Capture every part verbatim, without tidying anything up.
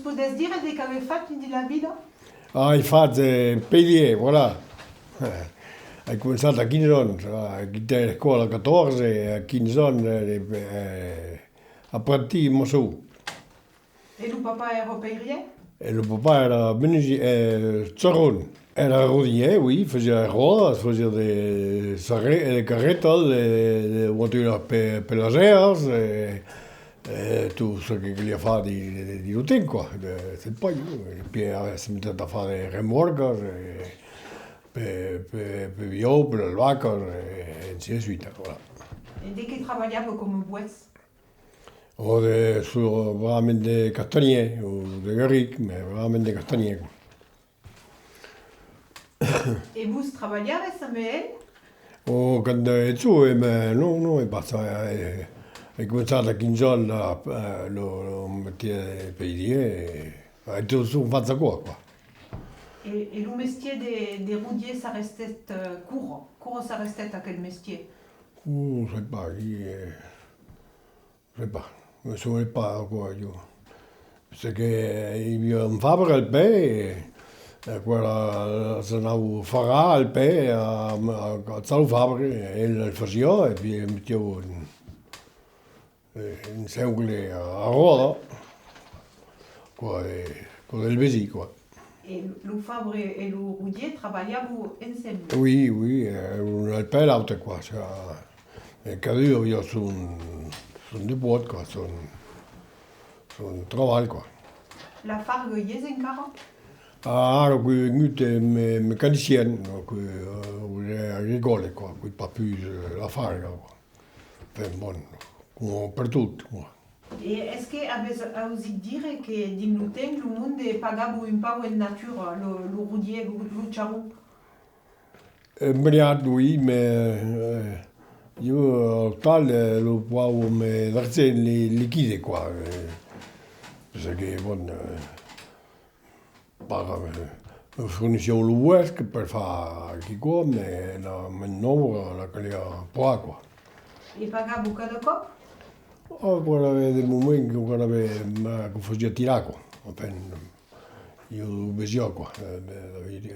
Podètz dire de qu'avètz fach dins la vida? Ai fach, eh, pèirièr, voilà. Ai començat a quinze ans, ai quitat l'escòla a catorze, e a quinze ans, eh, eh, aprentit maçon. E lo papà èra pèirièr? E lo papà èra menusièr, eh, charron. Èra rodièr, oui, fasiá de ròdas, fasiá de sarre-, de carretas, de, de voituras per, per las èras, e, e tot çò que caliá far di, di, di lo temps, quoi. De, sai pas, e puèi, eh, se metèt a far de remòrcas, e per, per, per biòu, per las vacas, e ainsi de suite, voilà. E de qué trabalhava coma boès? O de, sur, bravament de castanhièr, o de garric, mès bravament de castanhièr, quoi. E vos trabalhavetz amb el? O quand èri jove, mès non, non, ai pas, eh, ai començat a quinze ans la, eh, lo, lo mestièr de pèirièr, e ai totjorn fach aquò, quoi. E, e lo mestièr de, de rodièr s'arrestèt, eh, quora? Quora s'arrestèt aquel mestièr? O, sai pas, aquí, eh, Sai pas, me soveni pas aquò, jo. Perque i aviá un fabre al pè, e, e aquò èra, s'anava farrar al pè a, a, a lo fabre, e el el fasiá, e puèi metiá un, e, un cercle a, a ròda, aquò, e, aquò del vesin, quoi. E lo fabre e lo rodièr trabalhavan ensemble? Oui, oui, eh, un al pè l'autre, quoi. Ça, e cadun aviá son, son depòt, quoi, son, son trabalh, quoi. La farga i es encara? Ah, ara qu'es vengut, eh, me-, mecanicien, donc, eh, agricòle, quoi, qu'es pas pus, eh, la farga, quoi. Enfin, bon, coma pertot, quoi. E es que avètz ausit dire que dins lo temps lo monde pagava un pauc en natura, lo, lo rodièr, lo, lo charron? En veritat, oui, mès, eh, jo, al tal, eh, lo pauc, mès d'argent li-, liquide, quoi, eh, perque, bon, eh, Pas, eh, fornissián lo boès per far quicòm, e la man d'òbra la caliá pagar, quoi. E pagavan cada còp? Oh, aquò èra de moments que, aquò èra, eh, que fasiá tirar, quoi. Enfin, jo lo vesiá, quoi. Eh, ben, la veritat,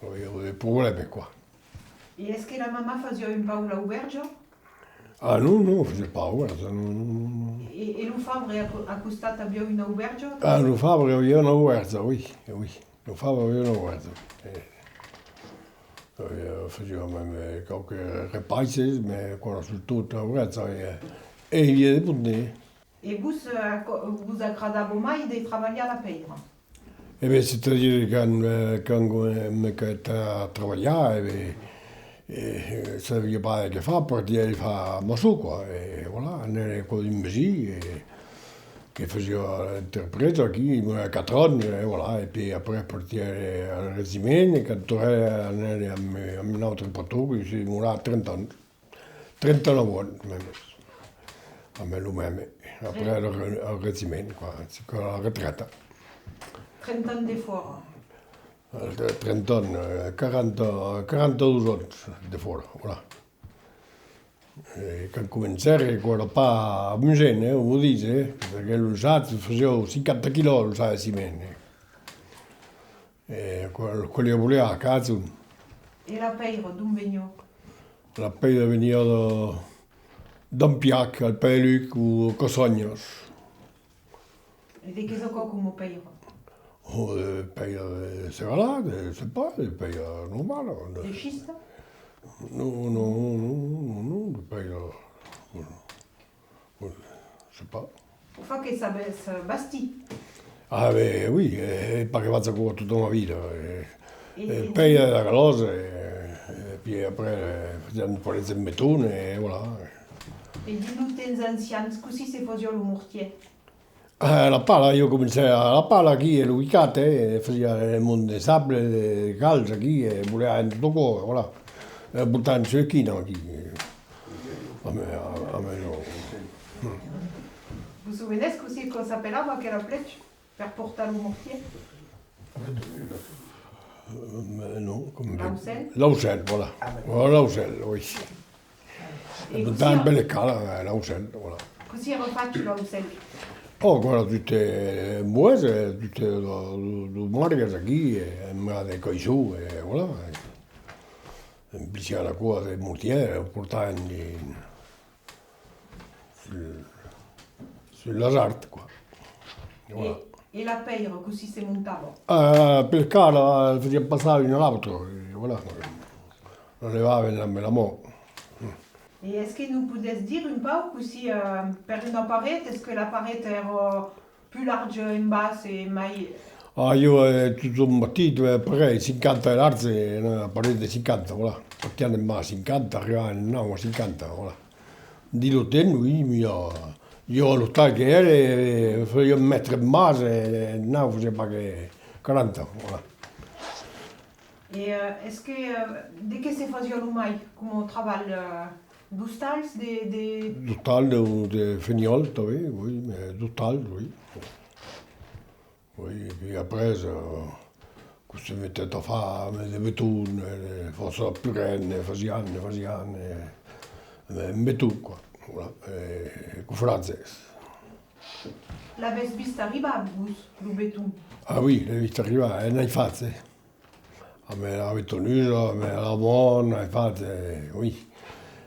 eh, aviá de problèmas, quoi. E es que la mamà fasiá un pauc l'aubèrja? Ah non, non, fasiá pas aubèrja, non, non, non, non. E, e lo fabre a co-, a costat aviá una aubèrja? Ah, lo fabre aviá una aubèrja, oui, oui. Lo fabre aviá una aubèrja. E, e, fasiá mème, eh, qualques repaisses, mès aquò èra surtot l'aubèrja, e, e i aviá de monde. E vos, eh, aquò, vos agradava mai de trabalhar la pèira? E ben, c'est-à-dire, quand, eh, quand, eh, me quitèt a trabalhar, e ben, eh, sabiá pas de qué far, partièri far maçon, quoi, e voilà, anèri a cò d'un vesin, e que fasiá l'entrepresa aquí, i moriá quatre ans, e voilà, e puèi après partièri al regiment, e quand tornèri anèri amb, amb un autre patron, que se demorava trenta ans. Trenta-nòu ans, mème. Amb lo mème. Après, al re-, al regiment, quoi. Jusqu'a la retreta. Trenta ans defòra. Eh, trenta ans, eh, quaranta, quaranta-dos ans defòra, voilà. E quand comencèri, aquò èra pas amusent, eh, o vos disi, eh, perque lo sac fasiá cinquanta quilòs, lo sac de ciment, eh. E aquò, aquò li voliá a cada jorn. E la pèira, d'ont veniá? La pèira veniá de, d'Ampiac, al Pè de Luc o Cassanhas. E de qu'es aquò coma pèira? Oh, de pèira de Segalar, de, sai pas, de pèira normala. De schista? Non, non, non, non, non, de pèira. Bon, sai pas. Enfin, que sabètz, eh, bastir. Ah, ben, oui, eh, perque fasiá aquò tota ma vida, eh. E, eh, e pèira de la Galosa, eh, e puèi après, eh, fasián de parets en beton, e voilà. E dins los temps ancians, cossí se fasiá lo mortièr? Ah, la pala, jo comencèri a la pala aquí, e lo bicat, eh, fasiá un mont de sable, de, de calç aquí, e boleava en tot aquò, voilà. E portavan sus l'esquina aquí, e, amb, amb, amb lo... Vos sovenètz cossí que s'apelava aquela plècha per portar lo mortièr? Euh, non, com... L'aucèl? L'aucèl, voilà. Voilà, l'aucèl, oui. E cossí... Dans bèl escala, eh, l'aucèl, voilà. Cossí èra fach l'aucèl? Oh, aquò èra tot, eh, boès, eh, tot, eh, lo, lo, lo margas aquí, eh, en bas de caisson, e voilà. En pician aquò de mortièr, o portavan de, sul, sul las arts, quoi. Voilà. E, e la pèira, cossí se montava? Ah, per cara, fasiam passar un a l'autre, e voilà. La levavan amb la man. E es que nos podètz dire un pauc cossí, eh, per una paret, es que la paret èra pus large en bas e mai... Ah, ieu, eh, totjorn bastit, eh, parelh, cinquanta de large, e una paret de cinquanta, voilà. Partiam en bas cinquanta, arribavan en naut a cinquanta, voilà. Dins lo temps, oui, mia, ieu a l'ostal que ère, eh, fasiá un mètre en bas, e en naut fasiá pas que quaranta, voilà. E, eh, es que, eh, de qué se fasiá lo mai coma trabalh, eh, d'ostals, de, de... D'ostal, de, de feniòl tanben, oui, mais d'ostal, oui. Oui, e puis après, eh, quand se metèt a far, eh, de beton, eh, de fòrça purèn, ne fasián, ne fasián, eh, en beton, quoi. Voilà, eh, cofratges. L'avètz vist arribar, vos, lo beton? Ah oui, l'ai vist arribar, eh, n'ai fach, eh. Amb la betonusa, amb la man, ai fach, eh, oui.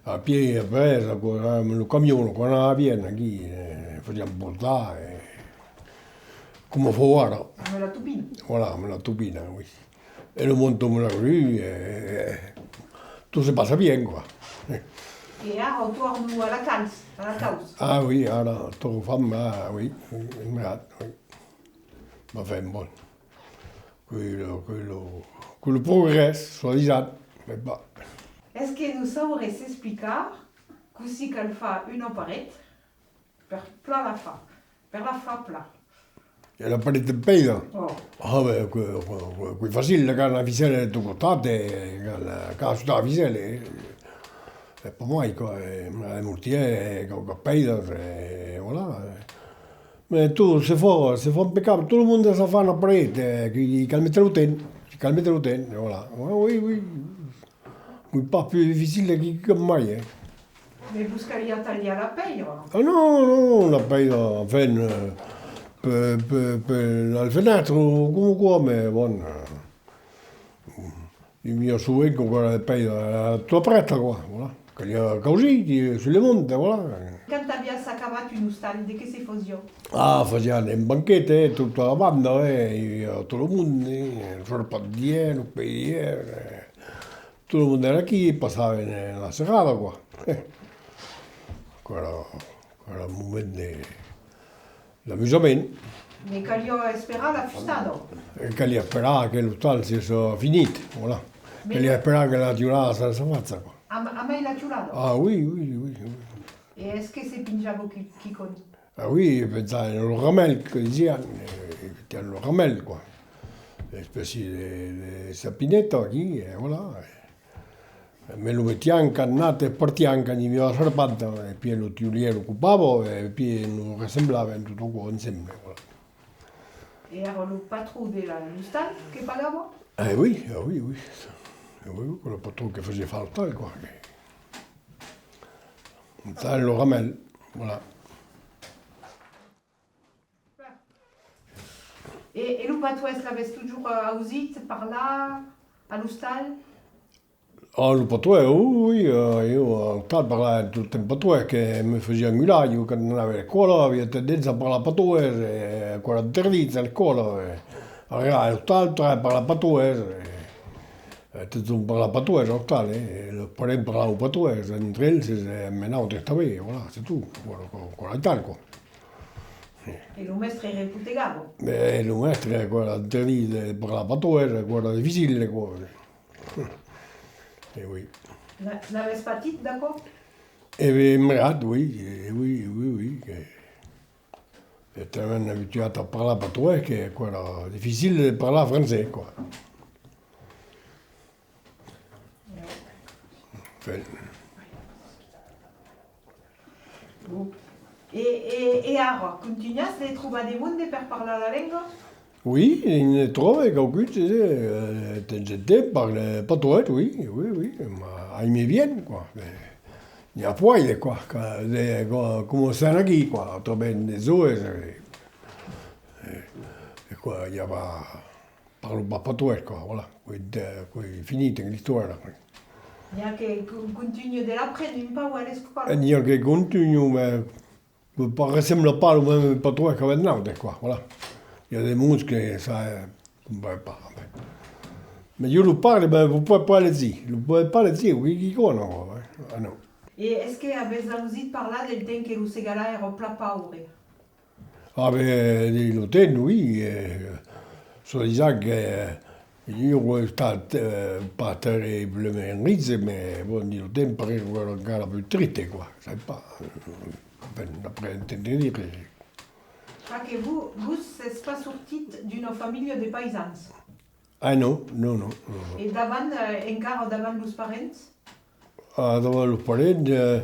A piè, après, aquò, amb lo camion, quand anava bien aquí, eh, fasiam portar, eh, coma fau ara. Amb la topina. Voilà, amb la topina, oui. E lo monton amb la grua, eh, tot se passa bien, quoi. E ara, au torn a la calç, a la cauç. Ah oui, ara, tot fam, ah oui, oui, oui. Enfin, bon. Que lo, que lo, que lo progrès, soi-disant, me va. Es que nos sauretz explicar cossí cal far una paret per plan la far, per la far plan? E la paret en pèira? Oh. Ah, ben, que, que, que, qu'es facil, cal una ficèla de tot costat, e cal, cal ajutar la ficèla, eh. Es pas mai, quoi, e, e mortièr, e quauquas pèiras, e voilà, eh. Mès tot se fa, se fa impecable. Tot lo monde sa far una paret, eh, que, que cal metre lo temps, que cal metre lo temps, e voilà. Oui, oui, oui. Qu'es pas pus dificil de quicòm mai, eh. Mès vos caliá talhar la pèira? Ah non, non, la pèira, enfin, eh, per, per, per la fenèstra o coma aquò, mès bon, eh, Ieu, sovent, quand èra de pèira, èra tota prèsta, quoi, voilà. Caliá causir, que, sus le monde, voilà. Quand aviatz acabat un ostal, de qué se fasiá? Ah, fasián un banquet, eh, tota la banda, eh, i aviá tot lo monde, eh, los charpentièrs, los pèirièrs, eh, tot lo monde èra aquí, passavan, eh, la serada, quoi. Eh. Aquò èra, aquò èra un moment de, L'amusament. Mès caliá esperar la fustada. E caliá esperar que l'ostal siá finit, voilà. Mès caliá esperar que la teulada se, se faça, quoi. Am-, amai la teulada? Ah oui, oui, oui, oui. E es que se pinjava qui-, quicòm? Ah oui, pensavan lo ramèl, que disián, eh, que tenián lo ramèl, quoi. Espècia de, de sapineta aquí, e voilà. Mès lo metián quand nat e partián, quand i aviá la charpanta, e pièi lo tiulièr lo copava, e pièi nos ressemblava tot aquò ensemble, voilà. E èra lo patron de la, l'ostal que pagava? Eh oui, ah oui, oui. Eh oui, oui, lo patron que fasiá far l'ostal, quoi. L'ostal, lo ramèl, voilà. E, e lo patoès, l'avètz totjorn, eh, ausit parlar a l'ostal? Ah, lo patoès, oui, oui, eh, ieu, a l'ostal, parlava tot en patoès, que me fasiá engular, ieu, quand anava a l'escòla, aviá tendéncia a parlar patoès, e aquò èra interdit a l'escòla, e arribar a l'ostal, tornar parlar patoès, e, e totjorn parlar patoès a l'ostal, eh, e los parents parlavan patoès, entre eles, e amb nautres tanben, voilà, c'est tout, voilà, aquò, aquò èra aital, quoi. E lo mèstre repotegava? E lo mèstre, aquò èra interdit de parlar patoès, aquò èra dificil, aquò. E oui. N'a-, n'avètz patit d'aquò? E ben, mirat, oui, e oui, oui, oui, que, e talament abituat a parlar patoès que, aquò èra dificil de parlar francés, quoi. Enfin. Bon. E, e, e ara, contunhatz de trobar de monde per parlar la lenga? Oui, ne tròbe quauqu'uns, eh, de temps en temps, parle patoès, oui, oui, oui, ma aime bien, quoi. Eh, n'i a puèi de, quoi, que, de, co-, coma sèm aquí, quoi, trobem de joves, eh, E quoi, i a pas, parlo pas patoès, quoi, voilà. Qu'ei de, qu'ei finit en l'istòria, quoi. N'i a que con-, contunhan de l'aprene un pauc a l'escòla. E n'i a que contunhan, mès, mès pas, ressembla pas lo mème patoès qu'avèm nautres, quoi, voilà. I a de monts que ça, eh, comprenen pas, enfin. Mès ieu lo parle, mès vos podètz pas legir, lo podètz pas legir, qui, qui, quoi, non, eh, ah non. E es que avètz ausit parlar del temps que lo Segalar èra plan paure? Ah ben, dins lo temps, oui, eh, çò disent que, eh, ieu ai estat, eh, pas terriblament riche, mès bon, dins lo temps, pareis qu'èra encara pus triste, quoi, sai pas, enfin, après entendre dire. Fa que vos, vos sètz pas sortit d'una familha de païsans? Ah non, non, non, non, non. E davant, eh, encara davant los parents? Ah, davant los parents, eh,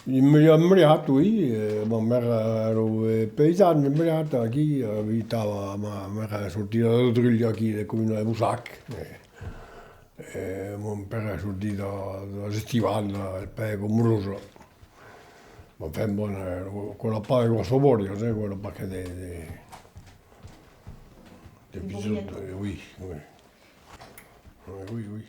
immediat, immediat, oui. Eh, ma mère èra, eh, païsana, immediat, aquí, abitava, ma mère èra sortida de Drulha, aquí, de comuna de Bossac. Eh, eh, mon père èra sortit de, de l'Estival, de, de Pèc o Morosa. Enfin, bon, eh, qu'èra pas de gròssas bòrias, eh, qu'èra pas que de, de, de pichòt, eh, oui, oui. Eh, oui, oui.